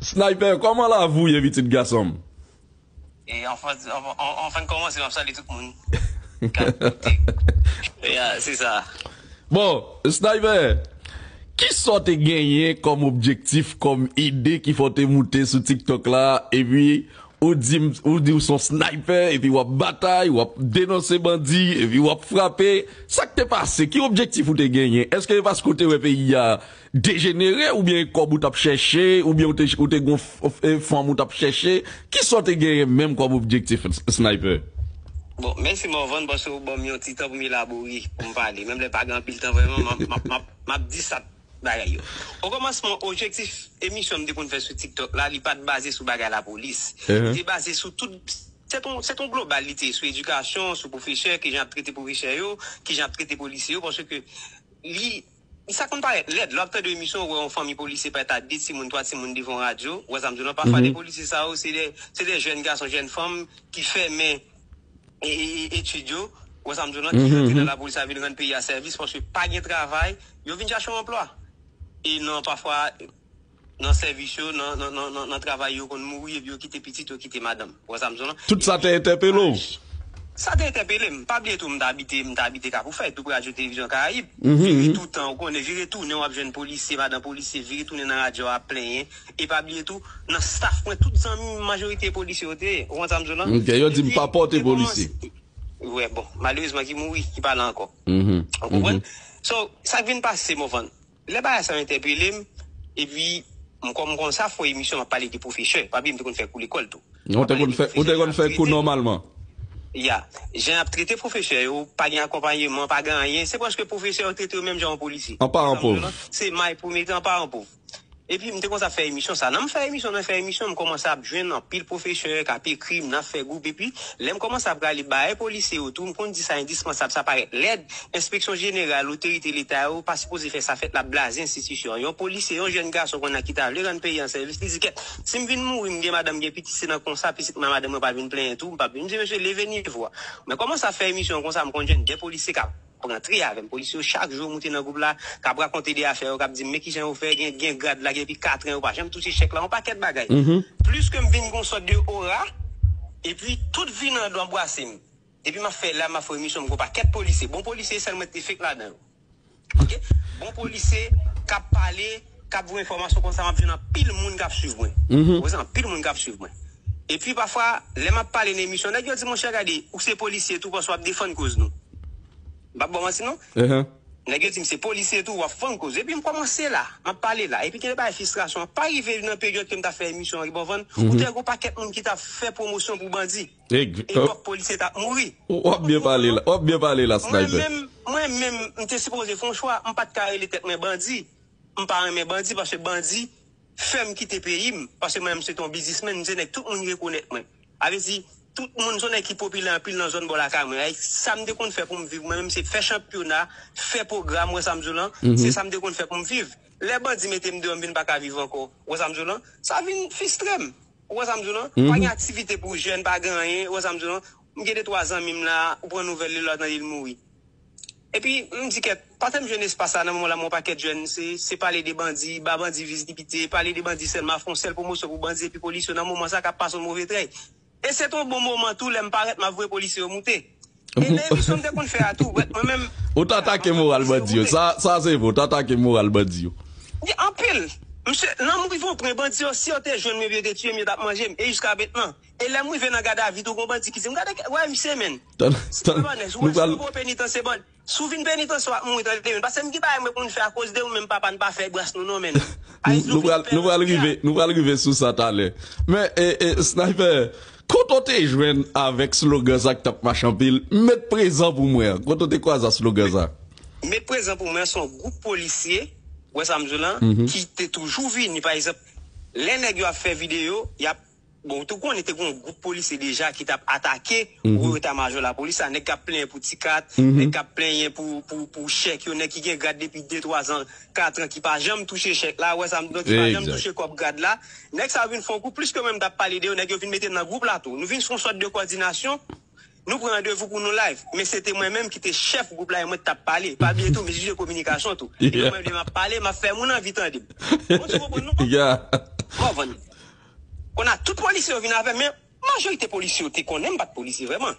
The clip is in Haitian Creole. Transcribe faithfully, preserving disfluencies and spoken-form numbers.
Sniper, kòman lavi w ye, pitit gason m? E anvan, anvan, anvan n kòmanse, m ap salye tout moun k ap koute. Ya, se sa. Bon, Sniper, kisa w te genyen kòm objektif, kòm ide ki fè w te moute sou TikTok la, epi ou di m, ou di w se yon sniper, epi w ap batay, w ap denonse bandi, epi w ap frape. Sa k te pase? Ki objektif ou te genyen? Èske se paske w te wè peyi a dejenere, oubyen kòb ou t ap chèche, oubyen ou te, ou te gon f-, f-, e, fanm ou t ap chèche? Kisa w te genyen menm kòm objektif, S-, Sniper? Bon, mèsi Morvan, paske ou ban m yon ti tan pou m elabore, pou m pale. Menm lè pa gen anpil tan vrèman, m ap, m ap, m ap, m ap di sa bagay yo. Okòmansman, objektif emisyon m te konn fè sou TikTok la, li pa t baze sou bagay lapolis. Li te baze sou tout, se t on, se t on global, li te sou edikasyon, sou pwofesè, kijan ap trete pwofesè yo, kijan ap trete polisye yo, paske li, sa konn parèt lèd. Lè w ap tande emisyon, ou wè yon fanmi polisye parèt ak de timoun, twa timoun devan yon radyo, ou wè sa m di w lan, pafwa de polisye sa yo, se de, se de jèn gason, jèn fanm ki fèmen e, e, e, etid yo, ou wè sa m di w lan, ki rantre nan lapolis la vin rann peyi a sèvis, paske pa gen travay, yo vin chache yon anplwa. E nan, pafwa, nan sèvis yo, nan, nan, nan, nan, nan travay yo, konn mouri, epi yo kite pitit, yo kite madanm. Ou wè sa m di w lan? Tout sa te entèpele w? Sa te entèpele m. Pa bliye tou, m t abite, m t abite Kafoufèy, tou pre Radyo Televizyon Karayib. Vire toutan, ou konnen, vire tounen, w ap jwenn polisye, madanm polisye, vire tounen nan radyo a ap plenyen. E pa bliye tou, nan staff mwen, tout zanmi m, majorite polisye yo te ye. Ou konn sa m di w lan? Ok, yo di m pa pòte polisye. Wè, bon, malerezman, ki mouri, ki pa la ankò. Ou konprann? So, sa k vin pase, Morvan, lè bagay sa yo entèpele m, epi m, kòm m konn sa, fò emisyon, m ap pale de pwofesè. Pa bliye, m te konn fè kou lekòl tou. Ou te konn fè, ou te konn fè kou nòmalman? Ya. Jan y ap trete pwofesè yo, pa gen akonpayeman, pa gen anyen. Se prèske pwofesè yo trete yo menm jan yon polisye. An paran pòv. Se may pou mete an paran pòv. Epi m te konn sa fè emisyon sa. Nan m fè emisyon, nan fè emisyon, m kòmanse ap jwenn anpil pwofesè k ap ekri m, n ap fè gwoup. Epi, lè m kòmanse ap rale bay polisye yo tou, m konn di sa endispansab, sa parèt lèd. Enspeksyon jeneral, otorite leta yo pa sipoze fè sa fèt la, blaze enstitisyon an. Yon polisye, yon jèn gason konnya ki ta vle rann peyi an sèvis, li di, "Kèt, si m vin mouri, m gen madanm, m gen pitit, se nan konsa pitit mwen, madanm mwen pa vin plenyen tou, m p ap vin." M di, "Mesye, leve nivo a." Men kòmanse ap fè emisyon konsa, m konn jwenn de polisye k ap rantre avè m. Polisye yo chak jou yo moute nan gwoup la, k ap rakonte de afè yo, k ap di m, "Men kijan yo fè, gen, gen grad la, gen pi katran yo pa janm touche chèk la," yon pakèt bagay. Plis ke m vin gon sòt de ora, epi tout vin andan anbrase m. Depi m ap fè la, m ap fè emisyon, m gon pakèt polisye. Bon polisye, sèl mwen te fenk ladan yo. Ok? Bon polisye, k ap pale, k ap voye enfòmasyon konsa, m ap jwenn anpil moun k ap swiv mwen. Ou konprann? Anpil moun k ap swiv mwen. Epi pafwa, lè m ap pale nan emisyon, nèg yo di, "Monchè, gade, ou se polisye tou, paske w ap defann koz nou." M p ap ba w manti, non. Nèg yo di m se polisye tou, w ap fann koz. Epi m kòmanse la, m ap pale la. Epi gen de bagay fristrasyon. Pa rive nan peryòd ke m t ap fè emisyon an, Ribanvan, ou te gon pakèt moun ki t ap fè pwomosyon pou bandi. Epòk polisye t ap mouri. W ap byen pale la, w ap byen pale la, Sniper. Mwen menm, mwen menm, m te sipoze fè yon chwa, m pa t ka rele tèt mwen bandi. M pa renmen bandi, paske bandi fè m kite peyi m, paske mwen menm se te yon biznismenn, m se nèg tout moun rekonèt mwen. A vle di, tout moun, se yon nèg ki popilè anpil nan zòn bò lakay mwen. Sa m te konn fè pou m viv, mwen menm, se fè chanpyona, fè pwogram, ou wè sa m di w lan, se sa m te konn fè pou m viv. Lè bandi mete m deyò, m vin pa ka viv ankò, ou wè sa m di w lan, sa vin fistre m, ou wè sa m di w lan, pa gen aktivite pou jèn, pa gen anyen, ou wè sa m di w lan, m gen de twa zanmi m la, ou pran nouvèl li la, w tande l mouri. Epi, m di kèt, pa t m jwenn espas la nan moman la, men yon pakèt jèn, se, se pale de bandi, ba bandi vizibite, pale de bandi sèlman, fè yon sèl pwomosyon pou bandi, epi polis yo nan moman sa k ap pase yon move trèy. E se t yon bon moman tou, lè m parèt, m ap voye polisye yo moute. E nan emisyon m te konn fè a tou, brèt, mwen menm. Ou t atake moral bandi yo, sa, sa se vre, ou t atake moral bandi yo. Gen anpil. Misye, nan m rive yon pwen, bandi yo, si yo te jwenn mwen, yo te tiye m, yo t ap manje m, e jiska mentnan. E lè m rive nan gadavi tou, gon bandi ki di m, "Gade, wè misye, menn." Si w pa nèg, ou wè, si w vin penitansye, bann, si w vin penitansye, w ap mouri, tande, menn. Paske m gen bagay mwen pou m fè akoz de ou, menm papa n pa fè bras nou, non, menn. Nou pral, nou pral rive, nou pral rive sou sa talè. Men, e, e, Sniper, kote w te jwenn avèk slogan sa k t ap mache anpil, "Met prezan pou mwen" an? Kote w te kwaze ak slogan sa? Met prezan pou mwen, se yon gwoup polisye, ou wè sa m di w lan, ki te toujou vini, pa egzanp, lè nèg yo ap fè videyo, y ap Bon, ou tou konnen te gen yon gwoup polisye deja ki t ap atake wo eta majò lapolis la, nèg k ap plenyen pou ti kat, nèg k ap plenyen pou, pou, pou chèk yo, nèg ki gen grad depi de, twa zan, kat an, ki pa janm touche chèk la, ou wè sa m di w, ki pa janm touche kòb grad la. Nèg sa yo vin fè yon gwoup, plis ke mwen m t ap pale de yo, nèg yo vin mete m nan gwoup la tou. Nou vin fè yon sòt de kòdinasyon, nou pran randevou pou nou live. Men se te mwen menm ki te chèf gwoup la e mwen ki t ap pale. Pa bliye tou, m jije kominikasyon tou. E lè mwen menm m ap pale, m ap fè moun anvi tande m. Ou konprann, non? Morvan. Kounye a tout polisye yo vin avè m, men majorite polisye yo te konnen m pa t polisye vrèman.